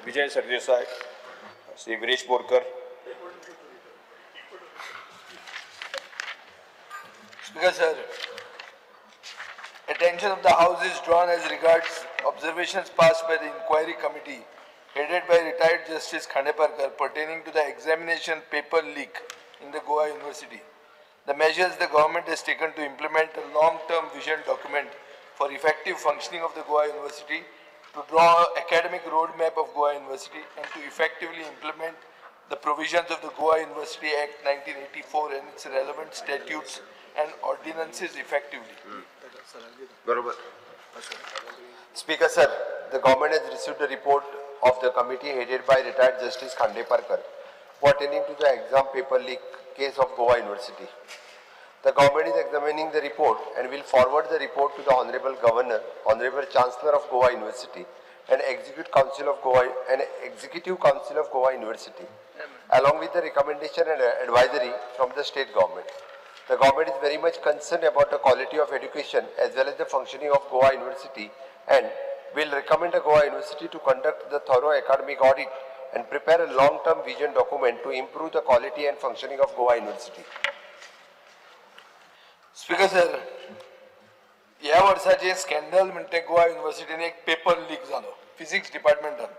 Vijay Sardesai, Shri Viresh Borkar. Speaker sir, attention of the House is drawn as regards observations passed by the inquiry committee headed by retired Justice Khandeparkar pertaining to the examination paper leak in the Goa University. The measures the government has taken to implement a long-term vision document for effective functioning of the Goa University, to draw an academic roadmap of Goa University, and to effectively implement the provisions of the Goa University Act 1984 and its relevant statutes and ordinances effectively. Barobar. Speaker sir, the government has received a report of the committee headed by retired Justice Khandeparkar pertaining to the exam paper leak case of Goa University. The government is examining the report and will forward the report to the Honorable Governor, Honorable Chancellor of Goa University and Executive Council of Goa and Executive Council of Goa University, along with the recommendation and advisory from the state government. The government is very much concerned about the quality of education as well as the functioning of Goa University and will recommend the Goa University to conduct the thorough academic audit and prepare a long-term vision document to improve the quality and functioning of Goa University. Speaker sir, ह्या वर्साचे scandal म्हणटे Goa युनिवर्सिटीन एक paper leak जालो physics डिपार्टमेंटान,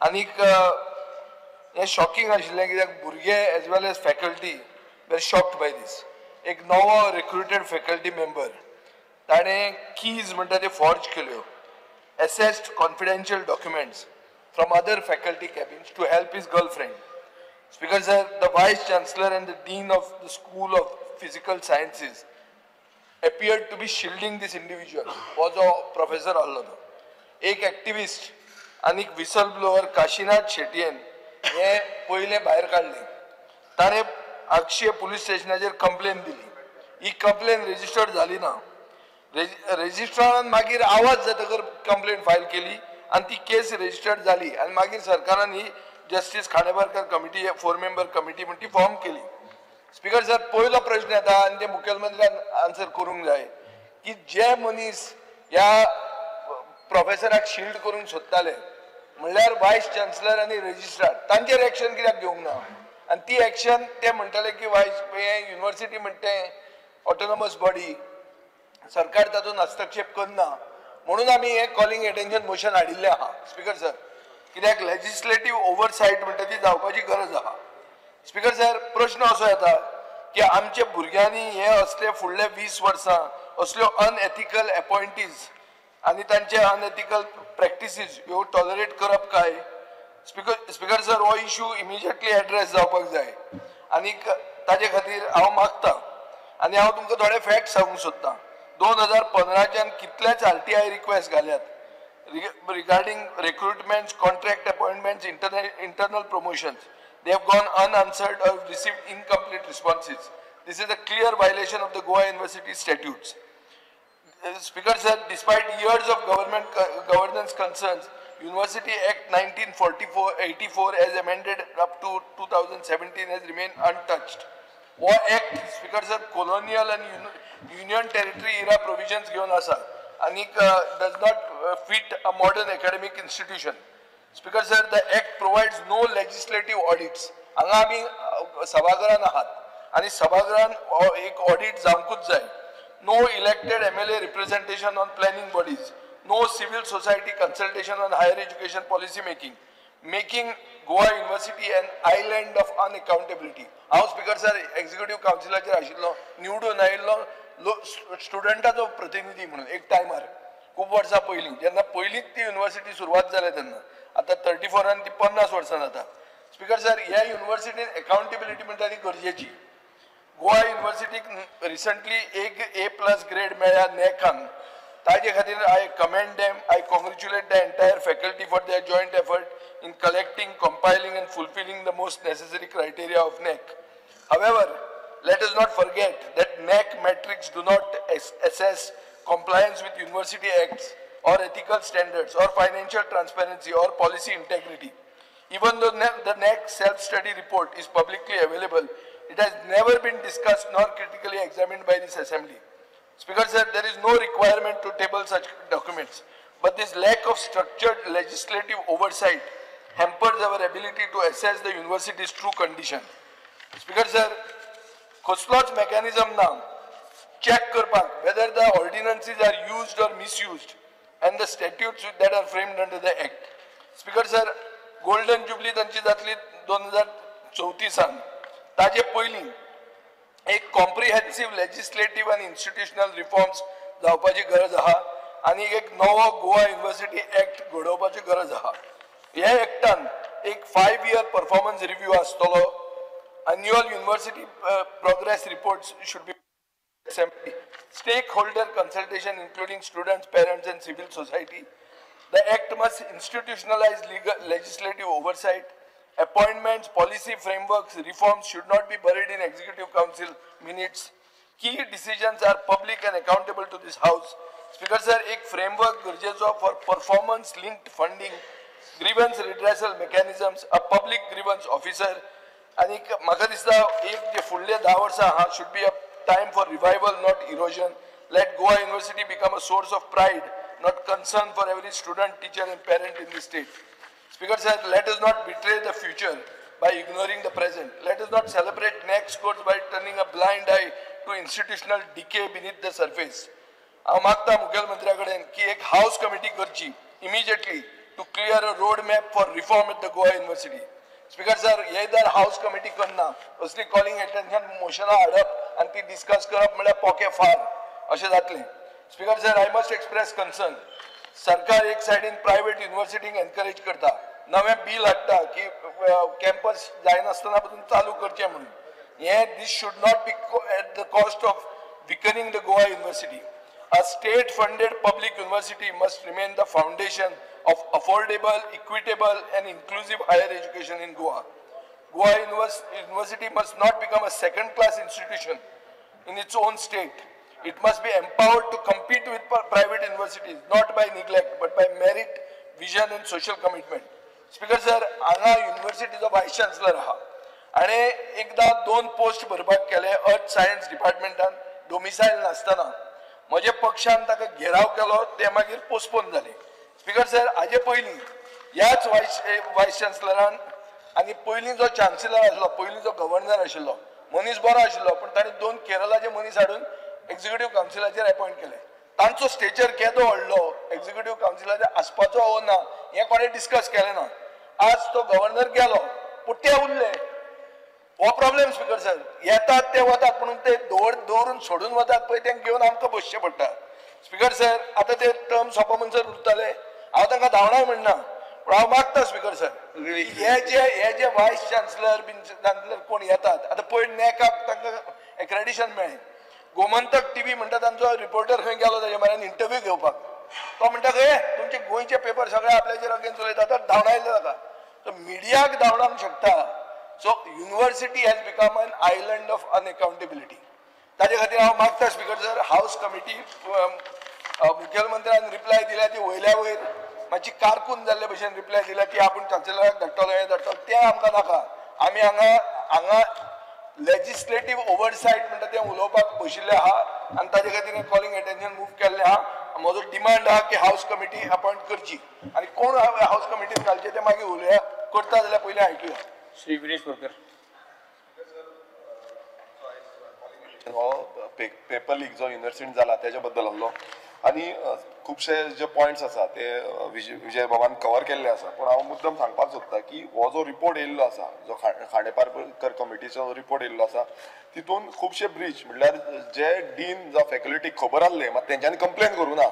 आनीक हें shocking आशिल्लें कित्याक भुरगे as well as faculty were shocked by this. एक नवो रिक्रुटेड फॅकल्टी मेंबर ताणें कीज म्हणटा ते फॉर्ज केल्यो, accessed confidential documents from other faculty cabins to help his girlfriend. Speaker sir, the Vice Chancellor and the Dean of the School of Physical Sciences appeared to be shielding this individual. हो जो professor आहलो तो एक activist आनी एक whistle blower Kashinath शेटयेन हे पयलें भायर काडलें. ताणें आगशे पुलीस स्टेशनाचेर कंप्लेन दिली. ही कंप्लेन रजिस्टर्ड जाली ना. रजिस्ट्रारान मागीर आवाज जातकर कंप्लेन फायल केली आनी ती केस रजिस्टर्ड जाली आनी मागीर सरकारान ही justice Khandeparkar committee, 4 member committee म्हण ती फॉर्म केली. स्पीकर सर, पयलो प्रश्न येता आनी ते मुखेलमंत्र्यान आन्सर करूंक जाय की जे मनीस ह्या प्रोफेसराक शिल्ड करूंक सोदताले म्हणल्यार वायस चान्सलर आनी रजिस्ट्रार, तांचेर एक्शन कित्याक घेवंक ना? आनी ती एक्शन ते म्हणटाले की वायस हें युनिवर्सिटी म्हणटा तें ऑटोनॉमस बॉडी, सरकार तातूंत हस्तक्षेप करना, म्हणून आमी हें कॉलिंग एटेन्शन मोशन हाडिल्लें आहा. स्पीकर सर, कित्याक लेजिस्लेटीव ओवरसायट म्हणटा ती जावपाची गरज आहा. स्पीकर सर, प्रश्न असो येता की आमच्या भुरग्यांनी हे असले फुडले 20 वर्सां असल्यो अनएथिकल एपॉयंटीज आनी तांचे अनएथिकल प्रॅक्टिसीस ह्यो टॉलरेट करप काय? स्पीकर सर, हो इशू इमिजिएटली एड्रेस जावपाक जाय आनी ताजे खातीर हांव मागता आनी हांव तुमकां थोडे फॅक्ट सांगूंक सोदतां. 2015च्यान कितलेच RTI request घाल्यात regarding recruitments, contract appointments, internal promotions. They have gone unanswered or received incomplete responses. This is a clear violation of the Goa University statutes. Speaker sir, despite years of government governance concerns, University Act 1984 as amended up to 2017 has remained untouched. हो act, speaker sir, colonial and union territory era provisions घेवन आसा आनीक does not fit a modern academic institution. Speaker sir, the act provides no legislative audits. हांगा आमी सभाघरान आहात आनी सभाघरान एक audit जावंकूच जाय. No elected MLA representation on planning bodies, no civil society consultation on higher education policy making, making Goa University an island of unaccountability. हांव speaker sir executive कावन्सिलाचेर आशिल्लो, निवडून आयिल्लो स्टुडंटाचो प्रतिनिधी म्हणून एक टायमार खूब वर्सां पयलीं जेन्ना पयलींच ती युनिवर्सिटी सुरवात जाल्या तेन्ना, आतां 34 ती 50 वर्सां जाता. स्पीकर सर, ह्या युनिवर्सिटीन अकाउंटेबिलिटी म्हणटा ती गरजेची. गोवा युनिवर्सिटीक रिसंटली एक A+ grade मेळ्ळ्या नॅकान, ताजे खातीर I commend them, I congratulate the entire faculty for their joint effort in collecting, compiling and fulfilling the most necessary criteria of NAAC. However, let us not forget that NAAC metrics do not assess compliance with university acts or ethical standards or financial transparency or policy integrity. Even though the NAAC self-study report is publicly available, it has never been discussed nor critically examined by this assembly. Speaker sir, there is no requirement to table such documents, but this lack of structured legislative oversight hampers our ability to assess the university's true condition. Speaker sir, कसलोच mechanism ना check करपाक whether the ordinances are used or misused and the statutes that are framed under the act. Speaker sir, golden jubilee तांची जातली 2034 ताजे पयलीं एक comprehensive लेजिस्लेटीव आनी institutional reforms जावपाची गरज आहा आनी एक नवो गोवा युनिव्हर्सिटी एक्ट घडोवपाची गरज आहा. ह्या एक्टान एक 5 year performance review आसतलो. Annual university progress reports should be assembly, stakeholder consultation including students, parents and civil society. The act must institutionalize legal legislative oversight. Appointments, policy frameworks, reforms should not be buried in executive council minutes. Key decisions are public and accountable to this house. Speaker sir, ek framework गरजेचो for performance linked funding, grievance redressal mechanisms, a public grievance officer. आनी म्हाका दिसता एक जे फुडले 10 वर्सां आहा should be a time for revival, not erosion. Let Goa University become a source of pride, not concern for every student, teacher and parent in the state. Speaker sir, let us not betray the future by ignoring the present. Let us not celebrate next course by turning a blind eye to institutional decay beneath the surface. हांव मागता मुखेलमंत्र्या कडेन की एक हावस committee करची immediately to clear a road map for reform at the Goa University. Speaker sir, हे जर हावस committee करना असली कॉलिंग अटेन्शन मोशनां हाडप आनी ती डिस्कस करप म्हळ्यार पोके फार अशें जातलें. Speaker sir, I must express concern. सरकार एक सायडीन प्रायवेट युनिव्हर्सिटींक एनकरेज करता, नवें बील हाडटा की कॅम्पस जायनासतना पसून चालू करचें म्हणून. हें this should not be at the cost of weakening the Goa University. A state funded public university must remain the foundation of affordable, equitable and inclusive higher education in Goa. Goa University must not become a second class institution in its own state. It must be empowered to compete with private universities, not by neglect but by merit, vision and social commitment. Speaker sir, हांगा युनिव्हर्सिटीचो voice chancellor आहा आनी एकदां 2 post भरपाक केले earth science डिपार्टमेंटान डोमिसायल नासतना म्हज्या पक्षान ताका घेराव केलो, ते मागीर पोस्टपोन जाले. स्पीकर सर, हाजे पयलीं ह्याच वायस चान्सलरान आनी पयलीं जो चान्सलर आशिल्लो, पयलीं जो गव्हर्नर आशिल्लो, मनीस बरो आशिल्लो पूण ताणें 2 केरळाचे मनीस हाडून एक्झिक्युटीव कावन्सिलाचेर अपॉयंट केले. तांचो स्टेचर केदो व्हडलो एक्झिक्युटीव कावन्सिलाचेर आसपाचो हो ना हें कोणें डिस्कस केलें ना. आज तो गव्हर्नर गेलो पूण ते उरले. हो प्रॉब्लेम स्पीकर सर. येतात ते वतात म्हणून ते दवरून सोडून वतात पळय तेंकां घेवन आमकां बसचें पडटा. स्पीकर सर, आतां ते टर्म सोंपा म्हणसर उरताले. हांव तांकां धांवणाय म्हणना पूण हांव मागता स्पीकर सर, हे जे वायस चान्सलर बीन चान्सलर कोण येतात आतां पयर नॅकाक तांकां एक्रेडिशन मेळ्ळें. गोमंतक टीव्ही म्हणटा तांचो रिपोर्टर खंय गेलो ताजे म्हऱ्यान इंटरव्यू घेवपाक, तो म्हणटा खंय तुमचे गोंयचे पेपर सगळे आपल्याचेर अगेन्स्ट उलयतात, आतां धांवडायले ताका. सो मिडियाक धांवडावंक शकता. So university has become an island of unaccountability. ताजे खातीर हांव मागता स्पीकर सर, हावस कमिटी मुखेलमंत्र्यान रिप्लाय दिल्या ती वयल्या वयर मातशी कारकून जाल्ले भशेन रिप्लाय दिल्या की आपूण चान्सलराक धाडटलो हें धाडटलो, तें आमकां नाका. आमी हांगा हांगा लेजिस्लेटीव ओवरसायट म्हणटा तें उलोवपाक बशिल्लें आहा आनी ताजे खातीर कॉलिंग अटेन्शन मूव केल्लें आहा. म्हजो डिमांड आहा की हावस कमिटी अपॉयंट करची आनी कोण हावस कमिटीन घालचें तें मागीर उलोवया, करता जाल्यार पयलीं आयकुया. श्री विरेश बोरकर. हो पेपर लीक जो युनिव्हर्सिटीन जाला तेच्या बद्दल आसलो आनी खुबशे जे पॉयंट्स आसा ते विजय बाबान कवर केल्ले आसा. पूण हांव मुद्दम सांगपाक सोदता की हो जो रिपोर्ट येयल्लो आसा, जो खांडेपारकर कमिटीचो रिपोर्ट येयल्लो आसा, तितून खुबशे ब्रीच म्हणल्यार जे डीन जावं फॅकल्टीक खबर आसले मात तेंच्यांनी कंप्लेन करूं ना,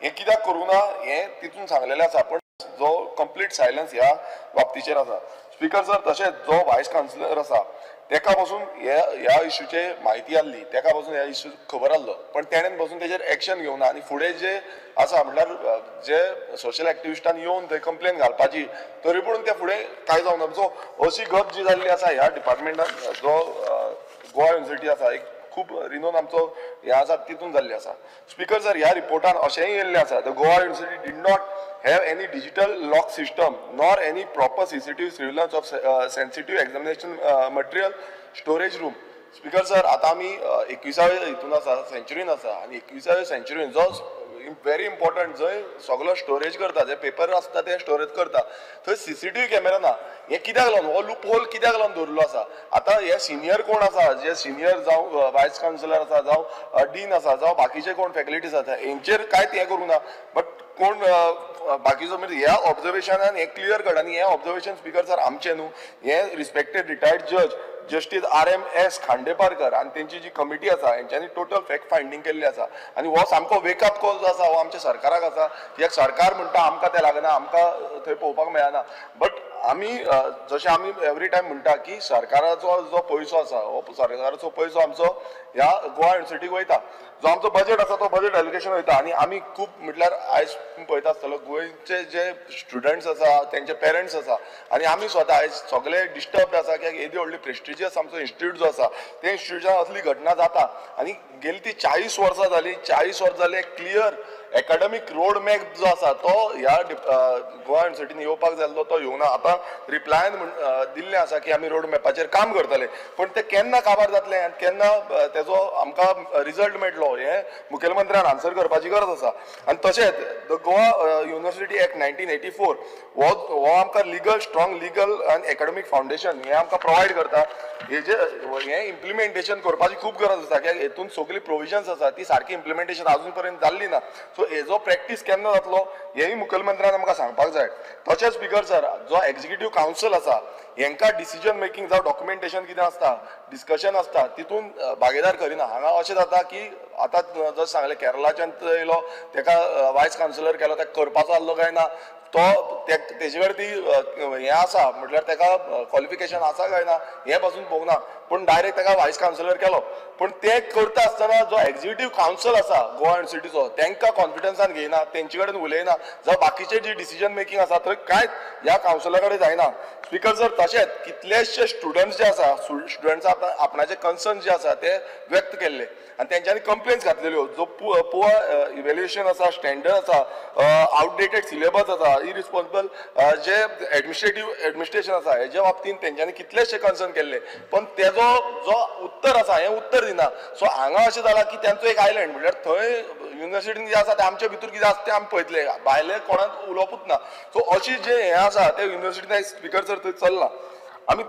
हें कित्याक करूं ना हें तितून सांगलेलें आसा. पूण जो कंप्लीट सायलन्स ह्या बाबतीचेर आसा. स्पीकर सर, तशेंच जो वायस चान्सलर आसा तेका पासून ह्या इश्यूचे म्हायती आसली, तेका पासून ह्या इश्यू खबर आसलो, पण तेणेन पासून तेजेर एक्शन घेवना आनी फुडें जे आसा म्हणल्यार जे सोशल एक्टिविस्टान येवन थंय कंप्लेन घालपाची तरी पूण ते फुडें कांय जावना. सो अशी गत जी जाल्ली आसा ह्या डिपार्टमेंटान, जो गोवा युनिवर्सिटी आसा एक खूब रिनोन आमचो हें आसा तितून जाल्ली आसा. स्पीकर सर, ह्या रिपोर्टान अशेंय येयल्लें आसा, the Goa University did not have any digital lock system nor any proper CCTV surveillance of sensitive examination material storage room. Speaker sir, आतां आमी 21व्या हितून आसा, सेंच्युरीन आसा आनी 21व्या सेंच्युरीन जो व्हेरी इम्पॉर्टंट जंय सगलो स्टोरेज करता, जे पेपर आसता ते स्टोरेज करता, थंय सीसीटीव्ही कॅमेरा ना. हे कित्याक लागून हो लूप होल कित्याक लागून दवरिल्लो आसा? आतां हे सिनियर कोण आसा, जे सिनियर जावं वायस चान्सलर आसा, जावं डीन आसा, जावं बाकीचे कोण फॅकल्टीज आसा, हेंचेर कांयच हें करूंक ना. बट कोण बाकीचो म्हणजे ह्या ऑब्जर्वेशनान हें क्लियर कट. आनी हें ऑब्जर्वेशन स्पीकर सर आमचें न्हू, हें रिस्पेक्टेड रिटायर्ड जज जस्टीस RMS Khandeparkar आनी तेंची जी कमिटी आसा हेंच्यांनी टोटल फॅक्ट फायंडींग केल्ली आसा. आनी हो सामको वेकअप कॉल जो आसा हो आमच्या सरकाराक आसा. कित्याक सरकार म्हणटा आमकां तें लागना, आमकां थंय पळोवपाक मेळना. बट आमी जशें आमी एवरी टायम म्हणटा की सरकाराचो जो पयसो आसा हो सरकाराचो पयसो आमचो ह्या गोवा युनिवर्सिटीक वयता, जो आमचो बजेट आसा तो बजेट एलोकेशन वयता. आनी आमी खूब म्हटल्यार आयज पळयता आसतलो गोंयचे जे स्टुडंट्स आसा तेंचे पेरंट्स आसा आनी आमी स्वता आयज सगळे डिस्टर्ब्ड आसा कित्याक येदी व्हडली प्रेस्टिजियस आमचो इन्स्टिट्यूट जो आसा ते इन्स्टिट्यूटान असली घटना जाता. आनी गेली ती 40 वर्सां जाली, 40 वर्सां जाली क्लियर एकाडेमीक रोड मॅप जो आसा तो ह्या गोवा युनिवर्सिटीन येवपाक जाल्लो तो येवना. आतां रिप्लायन दिल्लें आसा की आमी रोड मॅपाचेर काम करतले, पूण तें केन्ना काबार जातलें आनी केन्ना तेजो आमकां रिजल्ट मेळटलो हें मुखेलमंत्र्यान आन्सर करपाची गरज आसा. आनी तशेंच the Goa university act 1984 हो आमकां लिगल स्ट्रॉंग लिगल आनी एकाडेमीक फावंडेशन हें आमकां प्रोवायड करता. हेजे हें इम्प्लिमेंटेशन करपाची खूब गरज आसा कित्याक हेतून सगळीं प्रोविजन्स आसा ती सारकी इम्प्लिमेंटेशन आजून पर्यंत जाल्ली ना. सो हेजो प्रॅक्टीस केन्ना जातलो हेंय मुखेलमंत्र्यान आमकां सांगपाक जाय. तशेंच स्पीकर सर जो एक्झिक्युटीव कावन्सील आसा हेंकां डिसिजन मेकिंग जावं डॉक्युमेंटेशन कितें आसता डिस्कशन आसता तितून भागीदार करिना. हांगा अशें जाता की आतां जशें सांगलें केरलाच्यान येयलो तेका वायस चान्सलर केलो, ताका करपाचो आसलो काय ना तो तेजे कडेन ती हें आसा म्हटल्यार तेका क्वॉलिफिकेशन आसा काय ना हें पासून पळोवंक ना, पूण डायरेक्ट तेका वायस चान्सलर केलो. पूण तें करता आसतना जो एक्झिक्युटीव कावन्सील आसा गोवा युनिवर्सिटीचो तेंकां कॉन्फिडन्सान घेयना, तेंचे कडेन उलयना, जावं बाकीचे जी डिसिजन मेकिंग आसा थंय कांयच ह्या कावन्सिला कडेन जायना. स्पीकर सर तशेंच कितलेशे स्टुडंट्स जे आसा स्टुडंट्स आपणाचे कन्सर्न जे आसा ते व्यक्त केल्ले आनी तेंच्यांनी कंप्लेन्स घातलेल्यो. जो पुअर इव्हेल्युएशन आसा, स्टँडर्ड आसा, आवटडेटेड सिलेबस आसा, इरिस्पॉन्सिबल जे एडमिनिस्ट्रेशन आसा हेजे बाबतींत तेंच्यांनी कितलेशे कन्सर्न केल्ले, पण तेजो जो उत्तर आसा हें उत्तर दिना. सो हांगा अशें जालां की तेंचो एक आयलँड म्हळ्यार थंय युनिवर्सिटीन कितें आसा तें आमचे भितर कितें आसा तें आमी पळयतले, भायले कोणाक उलोवपूच ना. सो अशी जें हें आसा तें युनिवर्सिटीन स्पीकर सर थंय चल्लां. आमी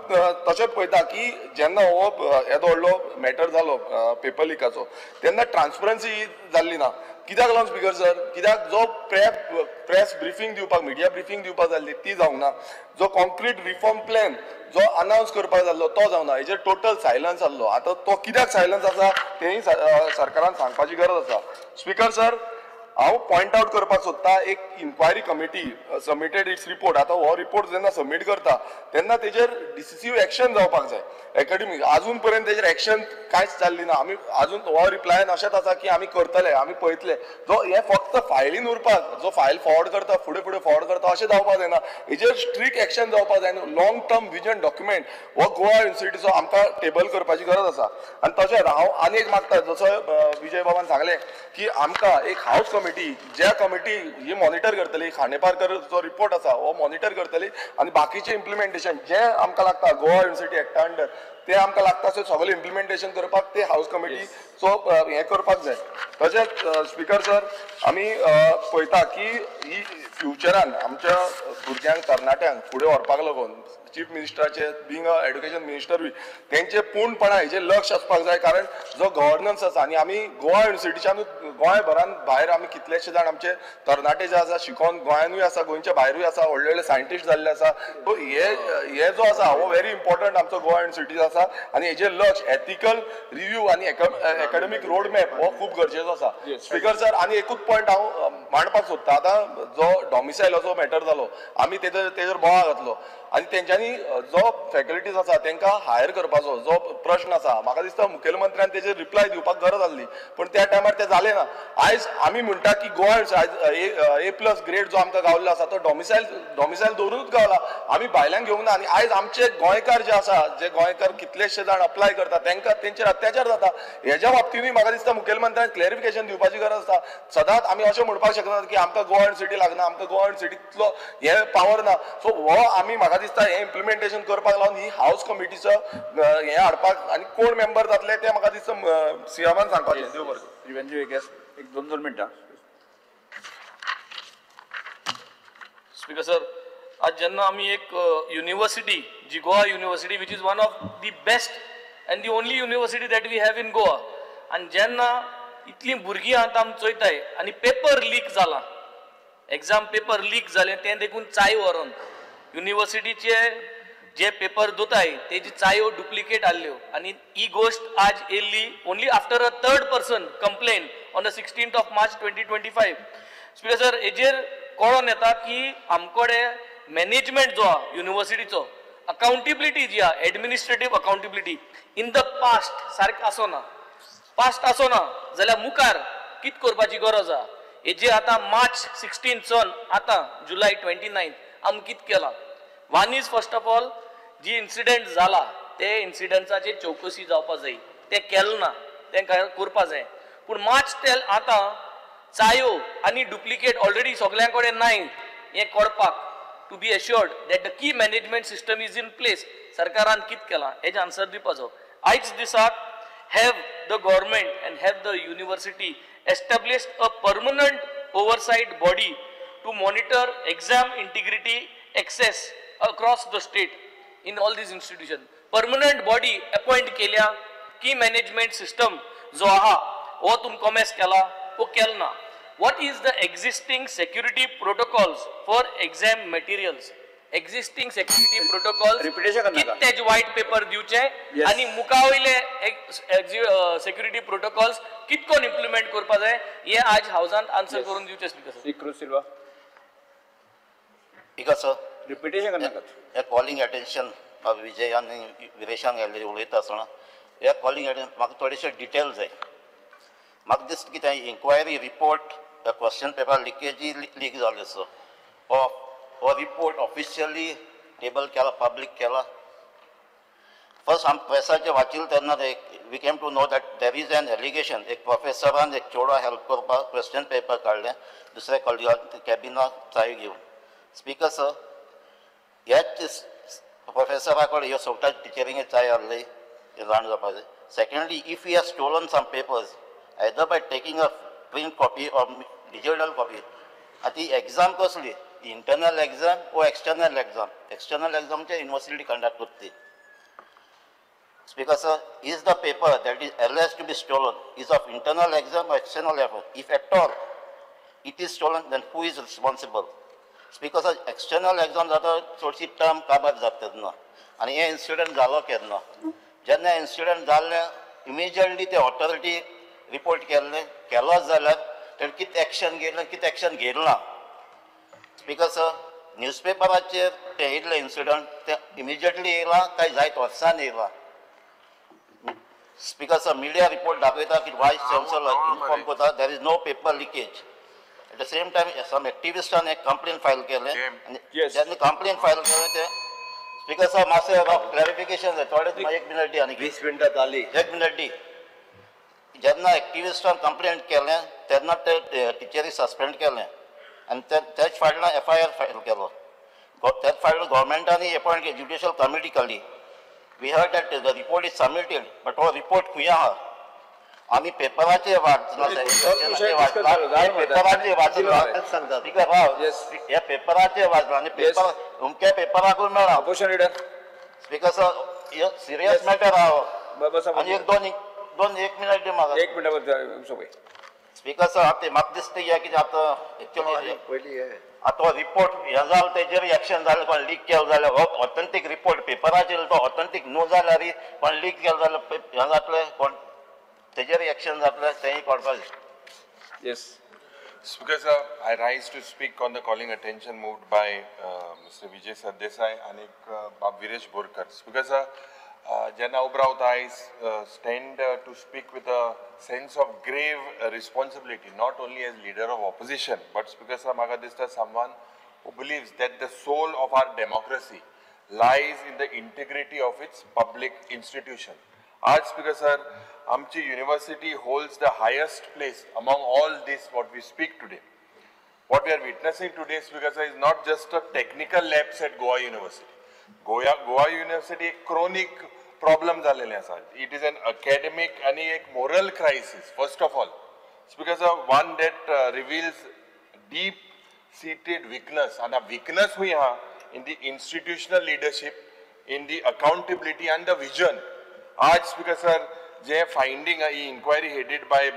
तशेंच पळयता की जेन्ना हो येदो व्हडलो मॅटर जालो पेपर लिकाचो तेन्ना ट्रान्सपरन्सी जाल्ली ना. कित्याक लागून स्पीकर सर? कित्याक जो प्रेस ब्रिफींग दिवपाक, मिडिया ब्रिफींग दिवपाक जाल्ली ती जावंक ना, जो कॉन्क्रीट रिफॉर्म प्लॅन जो अनावन्स करपाक जाल्लो तो जावंक ना, हेजेर टोटल सायलन्स आसलो. आतां तो कित्याक सायलन्स आसा तेंय सरकारान सांगपाची गरज आसा. स्पीकर सर हांव पॉयंट आवट करपाक सोदता एक inquiry committee submitted its report. आतां हो रिपोर्ट जेन्ना सबमीट करता तेन्ना तेजेर डिसिसीव एक्शन जावपाक जाय. एकाडेमीक आजून पर्यंत तेजेर एक्शन कांयच जाल्ली ना. आमी आजून हो रिप्लायन अशेंच आसा की आमी करतले, आमी पळयतले. जो हें फक्त फायलीन उरपाक, जो फायल फॉरवर्ड करता फुडें फुडें फॉरवर्ड करता अशें जावपाक जायना. हेजेर स्ट्रिक्ट एक्शन जावपाक जाय. लॉंग टर्म विजन डॉक्युमेंट हो गोवा युनिवर्सिटीचो आमकां टेबल करपाची गरज आसा. आनी तशेंच हांव आनी एक मागता, जसो विजय बाबान सांगलें की आमकां एक हावस कमिटी, ज्या कमिटी ही मॉनिटर करतली, खांडेपारकर जो रिपोर्ट आसा हो मॉनिटर करतली आनी बाकीचें इम्प्लिमेंटेशन जें आमकां लागता गोवा युनिवर्सिटी एक्टा अंडर तें आमकां लागता अशें सगळें इम्प्लिमेंटेशन करपाक ते हावस कमिटीचो हें करपाक जाय. तशेंच स्पीकर सर आमी पळयता की ही फ्युचरान आमच्या भुरग्यांक तरणाट्यांक फुडें व्हरपाक लागून चीफ मिनिस्टराचे बींग अ एड्युकेशन मिनिस्टरूय तेंचे पूर्णपणान हेजेर लक्ष आसपाक जाय. कारण जो गव्हर्नन्स आसा आनी आमी गोवा युनिवर्सिटीच्यानूच गोंयभरान भायर आमी कितलेशे जाण आमचे तरणाटे जे आसा शिकोन गोंयानूय आसा, गोंयच्या भायरूय आसा, व्हडले व्हडले सायंटिस्ट जाल्ले आसा. सो हे जो आसा हो व्हेरी इम्पॉर्टंट आमचो गोवा युनिवर्सिटी आसा आनी हेजेर लक्ष एथिकल रिव्यू आनी एकाडेमीक रोड मॅप हो खूब गरजेचो आसा. स्पीकर सर आनी एकूच पॉयंट हांव मांडपाक सोदता. आतां जो डॉमिसायलाचो मॅटर जालो आमी तेजेर बोवाळ घातलो आनी तेंच्यांनी जो फॅकल्टीज आसा तेंकां हायर करपाचो जो प्रश्न आसा म्हाका दिसता मुखेलमंत्र्यान तेजेर रिप्लाय दिवपाक गरज आसली, पूण त्या टायमार तें जालें ना. आयज आमी म्हणटा की गोवा आयज A+ grade जो आमकां गावल्लो आसा तो डॉमिसायल दवरूनच गावला, आमी भायल्यान घेवंक ना. आनी आयज आमचे गोंयकार जे आसा, जे गोंयकार कितलेशे जाण अप्लाय करता तेंकां तेंचेर अत्याचार जाता. हेज्या बाबतीनूय म्हाका दिसता मुखेलमंत्र्यान क्लॅरिफिकेशन दिवपाची गरज आसा. सदांच आमी अशें म्हणपाक शकनात की आमकां गोवा युनिवर्सिटी लागना, आमकां गोवा युनिवर्सिटींतलो हे पावर ना. सो हो आमी म्हाका दिसता हें इम्प्लिमेंटेशन करपाक लागून ही हावस कमिटीचो हें हाडपाक आनी कोण मेंबर जातले ते म्हाका दिसता सीएमान सांगपाचें. देव बरें. एक 2-2 मिनटां. Speaker sir, आज जेन्ना आमी एक युनिवर्सिटी जी Goa University, which is one of the best and the only university that we have in Goa, आनी जेन्ना इतलीं भुरगीं आतां आमी चोयताय आनी पेपर लीक जाला, एग्जाम पेपर लीक जालें तें देखून चाय व्हरोन युनिवर्सिटीचे जे पेपर दोताय तेजी चायो डुप्लिकेट आहल्यो आनी ही गोश्ट आज येयल्ली only after a third person complain on the 16th of March 2025. Speaker sir, हेजेर कळोन येता की आमकडे मॅनेजमेंट जो आहा युनिवर्सिटीचो, अकाउंटेबिलिटी जी आहा, administrative accountability in the past सारकें आसना, पास्ट आसना जाल्यार मुखार कितें करपाची गरज आहा. हेजेर आतां मार्च 16 सन आतां जुलय 29 आमी कितें केलां? One is first of all ji incident जाला ते इन्सिडंटाचेर चवकशी जावपा जाय, तें केलें ना, तें करपा जाय. पूण मार्च ते आतां चायो आनी डुप्लिकेट ऑलरेडी सगळ्यां कडेन नाय हें कळपाक, to be assured that the key management system is in place, सरकारान कितें केलां हेजें आन्सर दिवपाचो. आयज दिसाक have the government and have the university established a permanent oversight body to monitor exam integrity access across the state in all these institutions? Permanent body appoint केल्या, की management system जो आहा हो तुम कॉमेस केला वो केल ना. What is the existing security protocols for exam materials? Existing security protocols कित तेजे व्हायट पेपर दिवचे आनी मुखा वयले सेक्युरिटी प्रोटोकॉल्स कितकोन इम्प्लिमेंट करपा जाय हे आज हावजान आन्सर करून दिवचे. Speaker sir. Cruz Silva. Speaker sir, repetition करनाकात. हे कॉलिंग अटेन्शन विजय आनी विरेशान गेल्ले उलयता आसतना हे कॉलिंग अटेन्शन म्हाका थोडेशे डिटेल जाय. म्हाका दिसता कितें inquiry report question paper लिकेजी leak जाल्लो आसा, हो रिपोर्ट ऑफिशियली टेबल केला, पब्लीक केला. फर्स्ट आमी प्रेसाचेर वाचिल्लें तेन्ना we came to know that there is an allegation, एक प्रोफेसरान एक चेडवा हेल्प करपाक क्वेश्चन पेपर काडलें दुसऱ्या कॉलेजाक कॅबिनाक चाय घेवन. स्पीकर सर, ह्याच प्रोफेसरा कडेन ह्यो सगळ्या टिचरींक चाय आहली हें जाण जावपाक जाय. Secondly, if he has stolen some papers either by taking a print copy or digital copy, आतां ही एग्जाम कसली, इंटरनल एग्जाम वो एक्सटर्नल एग्जाम? एक्सटर्नल एग्जामचे युनिवर्सिटी कंडक्ट करती. Speaker sir, is the paper that is alleged to be stolen is of internal exam or external exam? If at all it is stolen, then who is responsible? Speaker sir, external exam जाता चडशी term काबार जाता तेन्ना आनी हे incident जालो केन्ना, जेन्ना इन्सिडंट जाल्लें इमिजिएटली ते ऑथॉरिटी रिपोर्ट केल्लें, केलोच जाल्यार तेणें कितें एक्शन घेतलें, कितें एक्शन घेतलें ना. स्पीकर सर, न्यूजपेपराचेर तें येयल्लें इन्सिडंट तें इमिजिएटली येयलां काय जायत वर्सान येयलां? स्पीकर सर, मिडिया रिपोर्ट दाखयता की वायस चान्सलर इन्फॉर्म करता there is no paper leakage. At the same time some एक्टिविस्टान एक कंप्लेन फायल केलें आनी जेन्ना कंप्लेन फायल केलें तें स्पीकर सर मातशें क्लॅरिफिकेशन जाय थोडें, एक मिनट दी आनी 20 मिनटां जाली, एक मिनट दी. जेन्ना एक्टिविस्टान कंप्लेन केलें तेन्ना ते टिचरी सस्पेंड केलें आनी तेच फाटल्यान एफ I R file केलो. तेच फाटल्यान गव्हर्मेंटान अपॉयंट ज्युडिशियल कमिटी काडली. We heard that the report is submitted, but हो रिपोर्ट खंय आहा? आमी पेपराचेर वाचलां, पेपराचेर वाचलां, ह्या पेपराचेर वाचलां आनी पेपर अमक्या पेपराकूय मेळ्ळा. Opposition leader. Speaker sir, serious matter आहा. आनी एक दोन एक मिनट दी म्हाका. एक minute. Speaker sir, आतां म्हाका दिसता हें कितें आतां एक्चुअली आतां हो रिपोर्ट हें जालो तेजेर एक्शन जालें, कोण लीक केलो जाल्यार हो ऑथेंटीक रिपोर्ट पेपराचेर तो ऑथेंटीक न्हू जाल्यार कोण लीक केलो जाल्यार हें जातलें, कोण तेजेर एक्शन जातलें तेंय कळपाक जाय. Yes. Speaker sir, I rise to speak on the calling attention moved by Mr. Vijay Sardesai आनी बाब विरेश बोरकर. स्पीकर सर, जेन्ना उबो रावता I stand to speak with a sense of grave responsibility, not only as leader of opposition, but speaker sir म्हाका दिसता someone who believes that the soul of our democracy lies in the integrity of its public institution. आज speaker sir, आमची university holds the highest place among all this what we speak today. What we are witnessing today, Speaker sir, is not just a technical lapse at Goa University. Goa University एक chronic problem जाल्लेलें आसा. It is an academic आनी एक moral crisis first of all. Speaker sir, one that reveals deep seated weakness, and a weakness we have in the institutional leadership, in the accountability and the vision. Aaj Speaker sir, J finding a inquiry headed by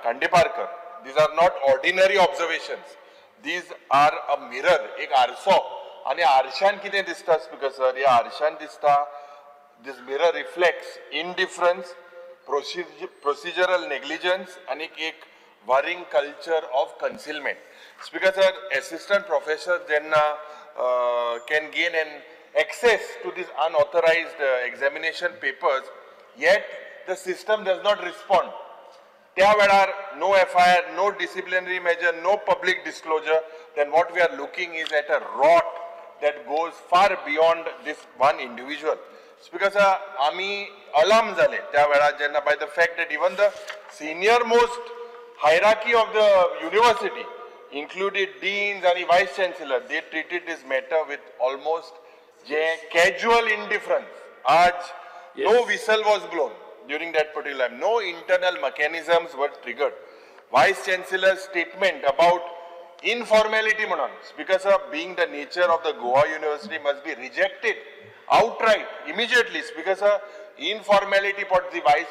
Khandeparkar, these are not ordinary observations. These are a mirror, ek आरसो आनी आरशान कितें दिसता Speaker sir, ह्या आरशान दिसता this mirror reflects indifference, procedural negligence आनी एक worrying culture of concealment. Speaker sir, assistant professor जेन्ना can gain an access to these unauthorized examination papers, yet the system does not respond. त्या वेळार no FIR, no disciplinary measure, no public disclosure, then what we are looking is at a rot that goes far beyond this one individual. Speaker sir, आमी alarm जाले त्या वेळार जेन्ना by the fact that even the senior most hierarchy of the university included deans and vice chancellor, they treated this matter with almost casual indifference. Aaj, yes. No whistle was blown during that particular time. No internal mechanisms were triggered. Vice Chancellor's statement about informality, because of being the nature of the Goa University, must be rejected outright, immediately. Because of informality, but the Vice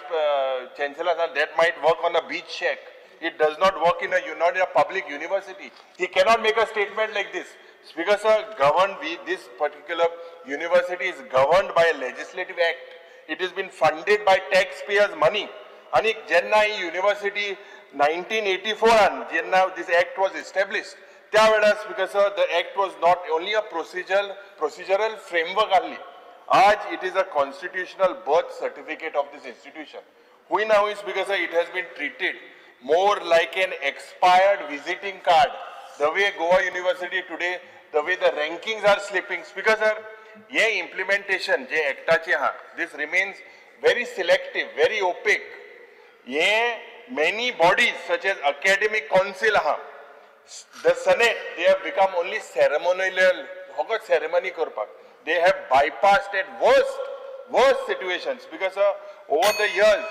Chancellor, that might work on a beach shack. It does not work in a, not in a public university. He cannot make a statement like this. Because this particular university is governed by a legislative act. It has been funded by taxpayers' money. And Jenna University 1984, Jenna this act was established. Because the act was not only a procedural framework only. Aaj it is a constitutional birth certificate of this institution. Who now is because it has been treated more like an expired visiting card. The way Goa University today, the way the rankings are slipping, because sir, ye implementation je actache ha, this remains very selective, very opaque. Ye many bodies such as academic council ha, the Senate, they have become only ceremonial, ceremony korpak. They have bypassed at worst situations because over the years,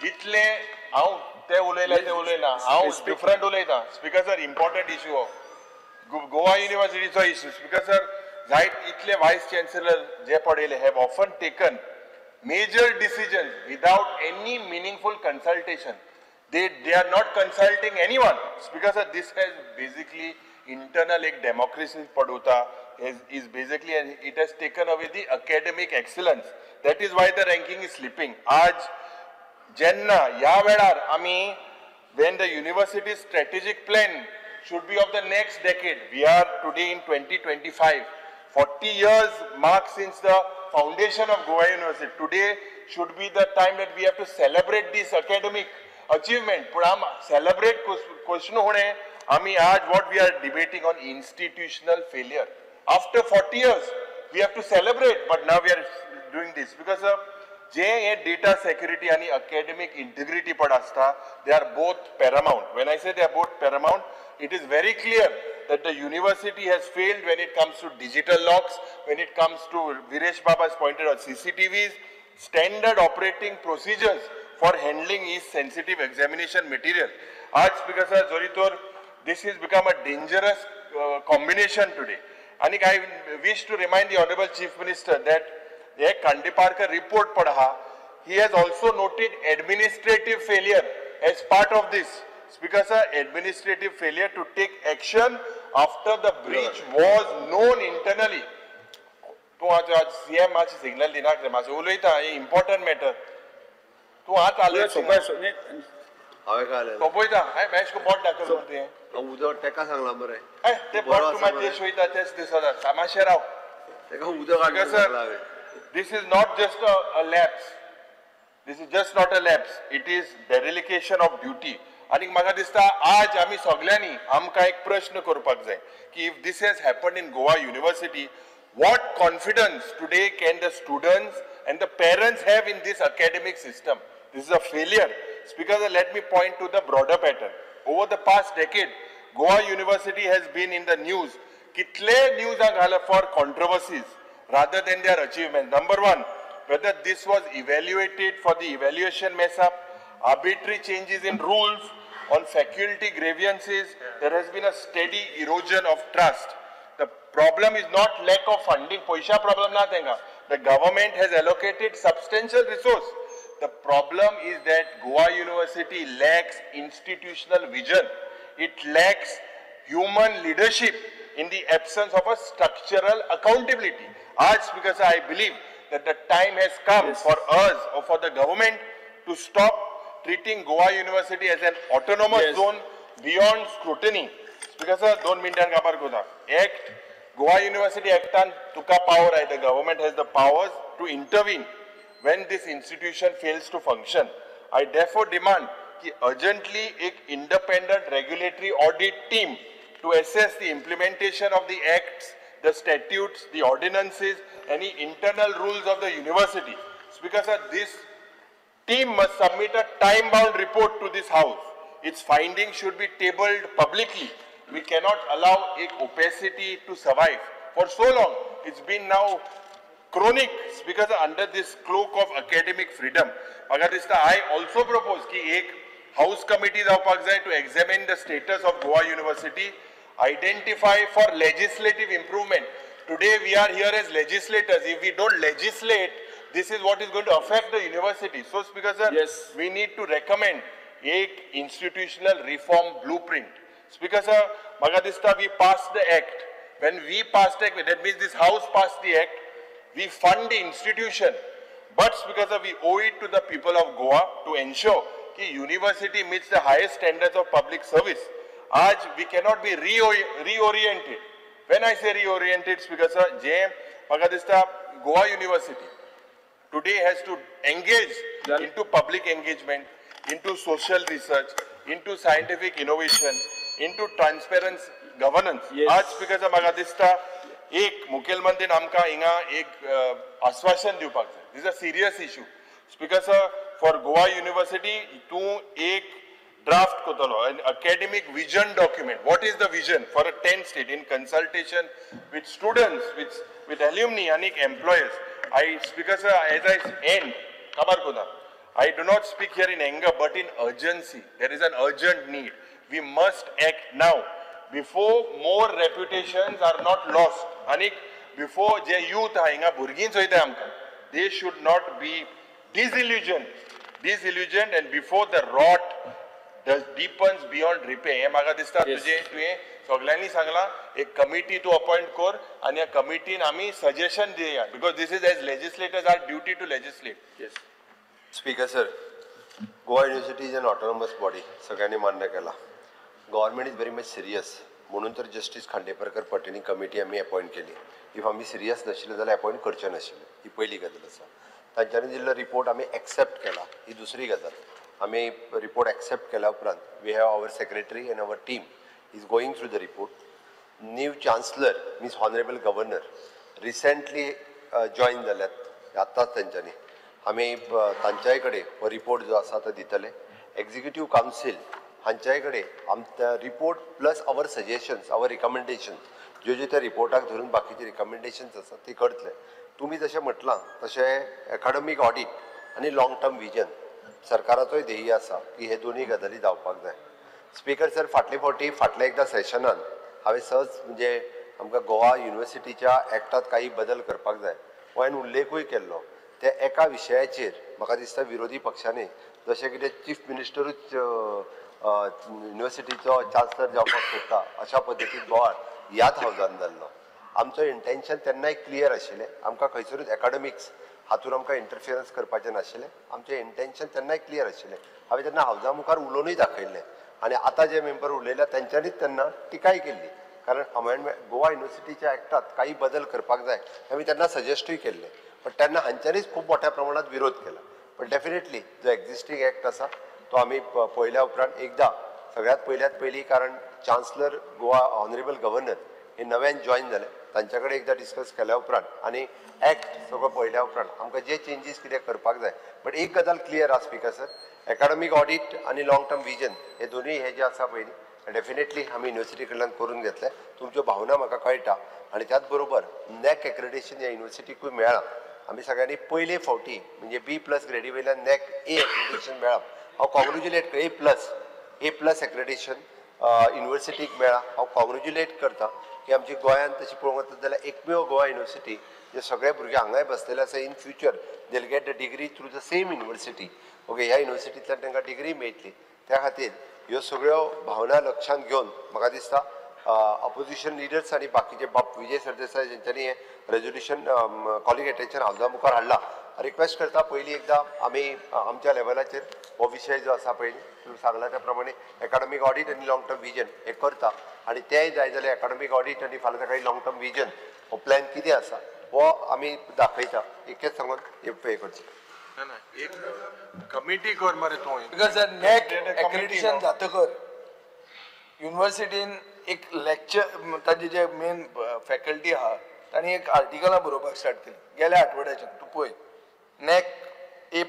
itle हांव ते उलयले ते उलयना, हांव different उलयता. Speaker sir, important issue हो गोवा युनिवर्सिटीचो issue. Speaker sir, जायत इतले वायस चान्सलर जे पडयले have often taken major decisions without any meaningful consultation. They are not consulting anyone. Speaker sir, this has basically internal एक democracy पडवता is basically, it has taken away the academic excellence. That is why the ranking is slipping. आज जेन्ना ह्या वेळार आमी when the university strategic plan should be of the next decade, we are today in 2025, 40 years mark since the foundation of Goa University. Today should be the time that we have to celebrate this academic achievement. पूण आम celebrate question होणे आमी आज what we are debating on institutional failure. After 40 years we have to celebrate, but now we are doing this because of J hey data security आणि academic integrity पण आसता, they are both paramount. When I say they are both paramount, it is very clear that the university has failed when it comes to digital locks, when it comes to, Viresh Baba has pointed out, CCTVs, standard operating procedures for handling is sensitive examination material. Aaj Speaker sir, Zoritor, this has become a dangerous combination today. And I wish to remind the Honorable Chief Minister that the Khandeparkar report padha, he has also noted administrative failure as part of this. Speaker sir, administrative failure to take action after the breach was known internally. तूं आज CM आज signal दिनाक रे, मातशें उलयता, हे important matter. तूं आतां आलय सोंपयता, हांवें मॅच बोट दाखयलें तुवें. उदक तेका सांगलां मरे, तें बोट तूं मागीर तें वयता तेच दिसता, मातशें राव. तेका उदक हाडून सांगलां हांवें. This is not just a lapse. This is just not a lapse. It is dereliction of duty. आनी म्हाका दिसता आज आमी सगळ्यांनी आमकां एक प्रश्न करपाक जाय की if this has happened in Goa University, what confidence today can the students and the parents have in this academic system? This is a failure. Speaker, let me point to the broader pattern. Over the past decade, Goa University has been in the news. Kitle news are for controversies rather than their achievement. Number one, whether this was evaluated for the evaluation mess up, arbitrary changes in rules, On faculty grievances, there has been a steady erosion of trust. The problem is not lack of funding, paisa problem na tenga. The government has allocated substantial resource. The problem is that Goa University lacks institutional vision. It lacks human leadership in the absence of a structural accountability. As because I believe that the time has come for us or for the government to stop treating Goa University as an autonomous zone beyond scrutiny. Because sir, 2 minutes kabar kota. Act, Goa University Act tuka power hai. The government has the powers to intervene when this institution fails to function. I therefore demand ki urgently ek independent regulatory audit team to assess the implementation of the acts, the statutes, the ordinances, any internal rules of the university. Because sir, this team must submit a time-bound report to this house. Its findings should be tabled publicly. We cannot allow a opacity to survive for so long. It's been now chronic because under this cloak of academic freedom. I also propose ki ek house committee जावपाक जाय to examine the status of Goa University, identify for legislative improvement. Today we are here as legislators. If we don't legislate, this is what is going to affect the university. So Speaker sir, we need to recommend ek institutional reform blueprint. Speaker sir, maka dista we passed the act. When we passed the act, that means this house passed the act, we fund the institution. But Speaker sir, we owe it to the people of Goa to ensure that university meets the highest standards of public service. Aaj we cannot be reoriented. When I say reoriented, Speaker sir, J maka dista Goa University today has to engage into public engagement, into social research, into scientific innovation, into transparent governance. Aaj Speaker sir, maka dista ek मुख्यमंत्री आमकां हिंगा एक आश्वासन दिवपाक जाय. This is a serious issue. Speaker sir, for Goa University तूं एक draft करतलो, an academic vision document. What is the vision for a 10 state in consultation with students, with alumni and employers. I, Speaker sir, as I end, kabar kota, I do not speak here in anger but in urgency. There is an urgent need. We must act now before more reputations are not lost. Anik before je youth ha hinga bhurgin choyta amka, they should not be disillusioned and before the rot deepens beyond repair. हे म्हाका दिसता तुजे तुवें सगळ्यांनी सांगला एक committee तूं appoint कर आनी ह्या कमिटीन आमी सजेशन दिया, because this is as legislators our duty to legislate. Speaker sir, Goa University is an autonomous body, सगळ्यांनी मान्य केला. Government is very much serious म्हणून तर जस्टीस खांडेपारकर पटेनी कमिटी आमी अपॉइंट केली. If आमी सिरियस नाशिल्ले जाल्यार अपॉइंट करचे नाशिल्ले, ही पयली गजाल आसा. तांच्यांनी दिल्लो रिपोर्ट आमी एक्सेप्ट केला, ही दुसरी गजाल. आमी रिपोर्ट एक्सेप्ट केल्या उपरांत we have our secretary and our team is going through the report. New chancellor means honourable governor recently join जाल्यात आत्ताच तेंच्यांनी. आमी तांच्याय कडेन हो रिपोर्ट जो आसा तो दितले. एक्झिक्युटीव कावन्सील हांच्याय कडेन आमच्या report plus our suggestions, our recommendations ज्यो ज्यो त्या रिपोर्टाक धरून बाकीचे रिकमेंडेशन्स आसात ती करतले. तुमी जशें म्हटलां तशें एकाडमीक ऑडीट आनी लाँग टर्म विजन सरकाराचोय ध्येय आसा की हे दोनूय गजाली जावपाक जाय. स्पीकर सर, फाटले फावटी फाटल्या एकदां सेशनान हांवें सहज म्हणजे आमकां गोवा युनिवर्सिटीच्या एक्टांत काही बदल करपाक जाय हो हांवें उल्लेखूय केल्लो. त्या एका विशयाचेर म्हाका दिसता विरोधी पक्षांनी जशें कितें चीफ मिनिस्टरूच युनिवर्सिटीचो चान्सलर जावपाक सोदता अशा पद्दतीन बोवाळ ह्याच हावजान जाल्लो. आमचो इंटेन्शन तेन्नाय क्लियर आशिल्लें, आमकां खंयसरूच एकाडमिक्स हातून आमकां इंटरफियरन्स करपाचें नाशिल्लें. आमचें इंटेन्शन तेन्नाय क्लियर आशिल्लें. हांवें तेन्ना हावजा मुखार उलोवनूय दाखयल्लें आनी आतां जे मेंबर उलयल्या तेंच्यांनीच तेन्ना टिकाय केल्ली, कारण अमेंडमेंट गोवा युनिवर्सिटीच्या एक्टांत काही बदल करपाक जाय आमी तेन्ना सजेस्टूय केल्लें. पण तेन्ना हांच्यांनीच खूब मोठ्या प्रमाणात विरोध केला. पण डेफिनेटली जो एक्झिस्टींग एक्ट आसा तो आमी पळयल्या उपरांत एकदां सगळ्यांत पयल्यात पयलीं, कारण चान्सलर गोवा ऑनरेबल गव्हर्नर हे नव्यान जॉयन जाले, तांच्या कडेन एकदां डिस्कस केल्या उपरांत आनी एक्ट सगळो पळयल्या उपरांत आमकां जे चेंजीस कितें करपाक जाय. बट एक गजाल क्लियर आसा स्पीकर सर, एकाडमीक ऑडीट आनी लाँग टर्म विजन हे दोनूय हे जे आसा पयलीं डेफिनेटली आमी युनिवर्सिटी कडल्यान करून घेतले. तुमच्यो भावना म्हाका कळटा आनी त्याच बरोबर नॅक एक्रेडिटेशन ह्या युनिवर्सिटीकूय मेळ्ळां. आमी सगळ्यांनी पयले फावटी म्हणजे बी प्लस ग्रेडी वयल्यान नॅक ए एक्रेडिटेशन मेळ्ळां. हांव congratulate A plus A+ accreditation युनिवर्सिटीक मेळ्ळा. हांव कॉंग्रेच्युलेट करता की आमची गोंयांत तशी पळोवंक वता जाल्यार एकमेव गोवा युनिवर्सिटी जे सगळे भुरगे हांगाय बसलेले आसा, in future they'll get the degree through the same university. Okay, ह्या युनिवर्सिटींतल्यान तांकां डिग्री मेळटली. त्या खातीर ह्यो सगळ्यो भावना लक्षांत घेवन म्हाका दिसता ऑपोजिशन लिडर्स आनी बाकीचे बाब विजय सरदेसाय जेंच्यांनी हें रेजोल्युशन कॉलिंग एटेन्शन हावजा मुखार हाडला, रिक्वेस्ट करता पयलीं एकदां आमी आमच्या लेवलाचेर हो विशय जो आसा पयलीं तुमी सांगला त्या प्रमाणे एकाडमीक ऑडीट आनी लॉंग टर्म विजन हें करता आनी तेंय जाय जाल्यार एकाडमीक ऑडीट आनी फाल्यां सकाळीं लॉंग टर्म विजन हो प्लॅन कितें आसा हो आमी दाखयता. इतकेंच सांगून हें करचें. ना एक कमिटी कर मरे तूं. Because नॅक एक्रेडिशन जातकर युनिवर्सिटीन एक लेक्चर ताजे जे मेन फॅकल्टी आहा तांणी एक आर्टिकलां बरोवपाक स्टार्ट केली गेल्या आठवड्याच्यान. तूं पळय, NAAC A+,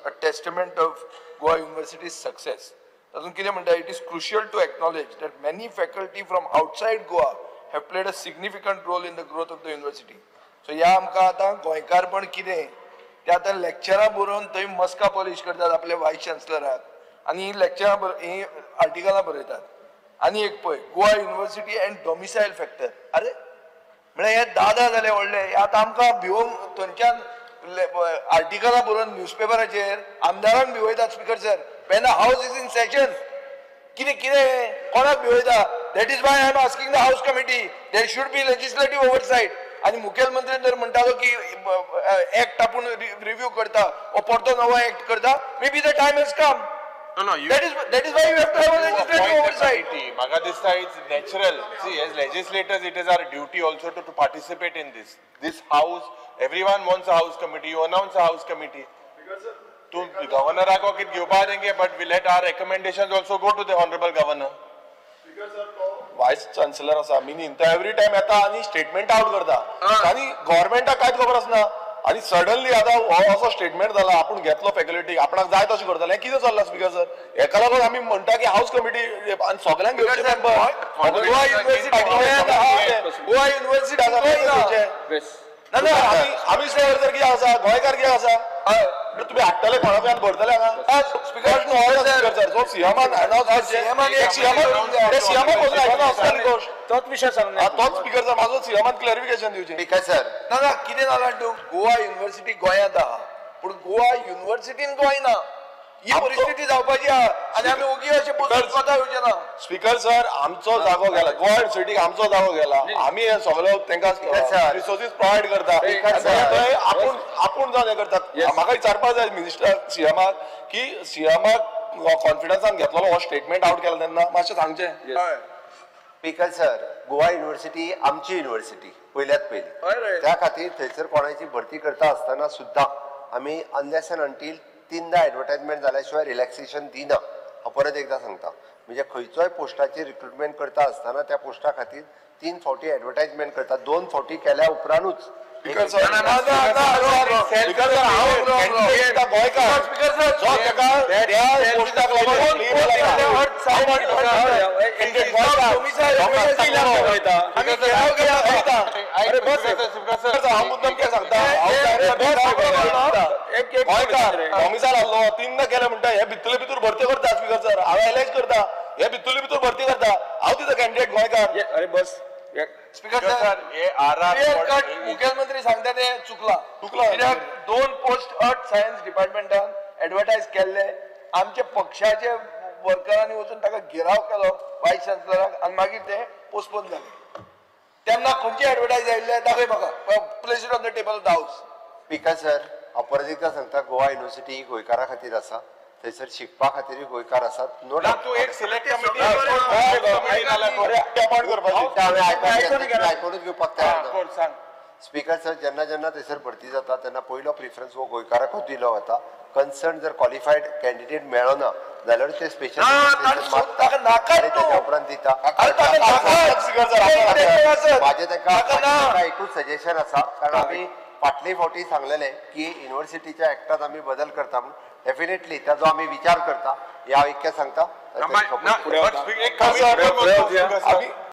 a testament of Goa University's success. तातूंत कितें म्हणटा, it is crucial to acknowledge that many faculty from outside Goa have played a significant role in the growth of the university. So ह्या आमकां आतां गोंयकारपण कितें ते आतां लेक्चरां बरोवन थंय मस्का पॉलीश करतात आपल्या वायस चान्सलराक आनी ही लेक्चरां ही आर्टिकलां बरयतात. आनी एक पळय, Goa university and domicile factor. अरे म्हळ्यार हे दादा जाले व्हडले, आतां आमकां भिवोवन थंयच्यान आर्टिकलां बरोवन न्यूजपेपराचेर आमदारांक भिवयतात. Speaker sir, when the house is in session कितें कितें कोणाक भिवयता? That is why I am asking the house committee, there should be legislative oversight. आनी मुखेलमंत्री जर म्हणटालो की एक्ट आपूण रिव्यू करता वो परतो नवो एक्ट करता, maybe the time has come. No, no, you, that is why you have to have a legislative oversight. Maka dista it's natural. See, as legislators, it is our duty also to participate in this. This house, everyone wants a house committee. You announce a house committee. To governor आको कित घेवपा देंगे, but we let our recommendations also go to the honorable governor. Vice chancellor आसा मिनीन तो every time येता आनी statement out करता आनी गव्हर्मेंटाक कांयच खबर आसना आनी सडनली आतां हो असो स्टेटमेंट जाला आपूण घेतलो फॅकल्टी आपणाक जाय तशें करतलें. हें कितें चल्लां स्पीकर सर? हेका लागून आमी म्हणटा की हावस कमिटी आनी सगल्यांक घेवचें मेंबर. गोवा युनिवर्सिटी ना ना आमी सर तर कितें आसा, गोंयकार कितें आसा, तुमी हाडटले कोणाक भरतले हांगा. स्पीकर सर, सीएमान तोच विशय सांगना, तोच स्पीकर सर म्हाजो सीएमान क्लॅरिफिकेशन दिवचें. स्पीकर सर, ना ना कितें जालां तूं, गोवा युनिवर्सिटी गोंयांत आहा पूण गोवा युनिवर्सिटीन गोंय ना, ही परिस्थिती जावपाची आहा आनी आमी ओगी अशें बसून स्वता येवचें ना. स्पीकर सर, आमचो जागो गेला, गोवा युनिवर्सिटीक आमचो जागो गेला, आमी हे सगळे तांकां रिसोर्सीस प्रोवायड करता, आपूण आपूण जावन हें करतात. म्हाका विचारपाक जाय मिनिस्टर सीएमाक की सीएमाक कॉन्फिडन्सान घेतलेलो हो स्टेटमेंट आउट केला तेन्ना मातशें सांगचें. स्पीकर सर, गोवा युनिवर्सिटी आमची युनिवर्सिटी पयल्यात पयली, त्या खातीर थंयसर कोणाची भरती करता आसतना सुद्दां आमी अनलेस एंड अंटील 3दा एडवर्टायजमेंट जाल्या शिवाय रिलॅक्सेशन दिना. हांव परत एकदां सांगता, म्हणजे खंयचोय पोस्टाचेर रिक्रुटमेंट करता आसतना त्या पोस्टा खातीर 3 फावटी एडवर्टायजमेंट करता, 2 फावटी केल्या उपरांतूच. डॉमिसायल आसलो 3दा केलें म्हणटा, हे भितरले भितर भरती करता. स्पीकर सर, हांव एलएच करता, हे भितरले भितर भरती करता, हांव तिजो कॅन्डिडेट गोंयकार. अरे बस स्पीकर सर, क्लियर कट मुखेलमंत्री सांगता ते चुकला. कित्याक 2 पोस्ट अर्थ सायन्स डिपार्टमेंटान एडवर्टायज केल्ले, आमच्या पक्षाचे वर्करांनी वचून ताका घेराव केलो वायस चान्सलराक आनी मागीर ते पोस्टपोन जाले. तेन्ना खंयचे एडवर्टायज आयिल्ले दाखय म्हाका, place it on the table of the house. Speaker sir, हांव परत एकदां सांगता, गोवा युनिवर्सिटी ही गोंयकारा खातीर आसा, थंयसर शिकपा खातीरूय गोंयकार आसात. नो डावट. तूं एक सिलेक्ट कमिटी आयकूनच घेवपाक तयार ना. स्पीकर सर, जेन्ना जेन्ना थंयसर भरती जाता तेन्ना पयलो प्रिफरन्स हो गोंयकाराकूच दिलो वता. कन्सर्न जर क्वॉलिफायड कॅन्डिडेट मेळना जाल्यार ते स्पेशल ताच्या उपरांत दिता. म्हाजें तांकां एकूच सजेशन आसा, कारण आमी फाटले फावटी सांगलेले की युनिवर्सिटीच्या एक्टात आमी बदल करता म्हणून, डेफिनेटली ताजो आमी विचार करता, ह्या इतकें सांगता.